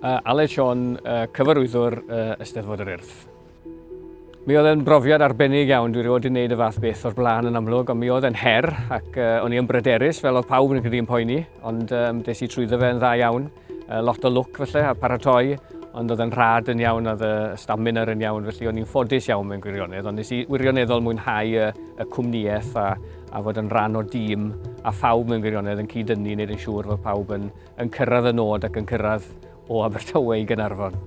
Aled Siôn, cyfarwyddwr Eisteddfod yr Urdd. Mi oedd e'n brofiad arbennig iawn, dwi rioed wedi gwneud y fath beth o'r blaen yn amlwg, ond mi oedd e'n her ac o'n i yn bryderus fel oedd pawb yn credu yn poeni, ond um, des i trwyddo fe yn dda iawn. Lot o lwc felly a paratoi, ond oedd e'n rhad yn iawn, oedd y stamina yn iawn, felly o'n i'n ffodus iawn mewn gwirionedd, ond nes i wirioneddol mwynhau y, y cwmnïaeth a, a fod yn rhan o dîm a phawb mewn gwirionedd yn cyd-dynnu, wneud yn siŵr fod pawb yn, yn cyrraedd y nod ac yn cyrraedd o Abertawe i Gaernarfon.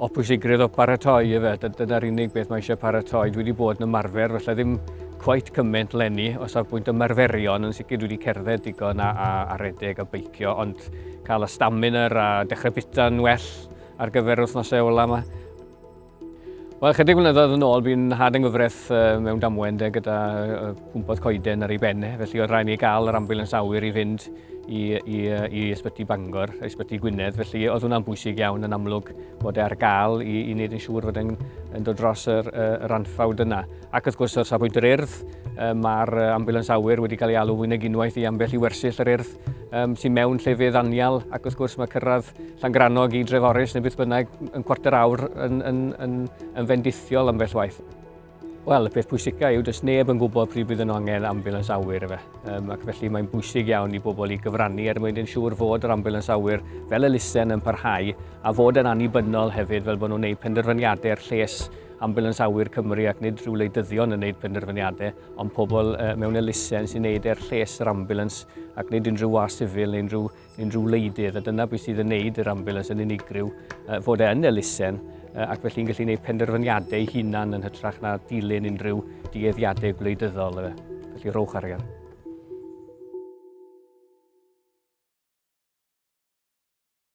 O pwysigrwydd o paratoi efe, dyna'r unig beth mae eisiau paratoi. Dwi wedi bod yn ymarfer, felly ddim cweit cymaint lenni o safbwynt ymarferion, yn sicr dwi wedi cerdded digon a, a, a redeg a beicio, ond cael y stamina a dechrau bita'n well ar gyfer yr wythnosau ola yma. Wel, chydig flynyddoedd yn ôl, bu'n nhad yng nghyfraith mewn damwen de, gyda cwmpodd coeden ar ei ben e, felly oedd rhaid ni gael yr ambulance awyr i fynd i, i, i ysbyty Bangor, ysbyty Gwynedd, felly oedd hwnna'n bwysig iawn yn amlwg bod e ar gael i, i wneud yn siŵr fod e'n yn dod dros yr, yr anffawd yna. Ac wrth gwrs, o'r safbwynt yr Urdd, mae'r ambulans awyr wedi cael ei alw fwy nag unwaith i ambell i wersyll yr Urdd um, sy'n mewn llefydd anial, ac wrth gwrs mae cyrraedd Llangrannog i Dreforys neu beth bynnag yn cwarter awr yn, yn, yn, yn fendithiol ambell waith. Wel, y peth pwysica yw, does neb yn gwybod pryd bydd yn angen ambulans awyr efe. Um, ac felly mae'n bwysig iawn i bobl i gyfrannu er mwyn yn siŵr fod yr ambulans awyr fel elusen yn parhau a fod yn annibynnol hefyd fel bod nhw'n gwneud penderfyniadau er lles Ambulans Awyr Cymru ac nid rhyw wleidyddion yn gwneud penderfyniadau, ond pobl uh, mewn elusen sy'n gwneud er lles yr ambulans ac nid unrhyw was sifil neu unrhyw, unrhyw wleidydd. A dyna beth sydd yn gwneud yr ambulans yn unigryw, uh, fod e yn elusen uh, ac felly'n gallu gwneud penderfyniadau hunan yn hytrach na dilyn unrhyw dueddiadau gwleidyddol. Felly rowch arian.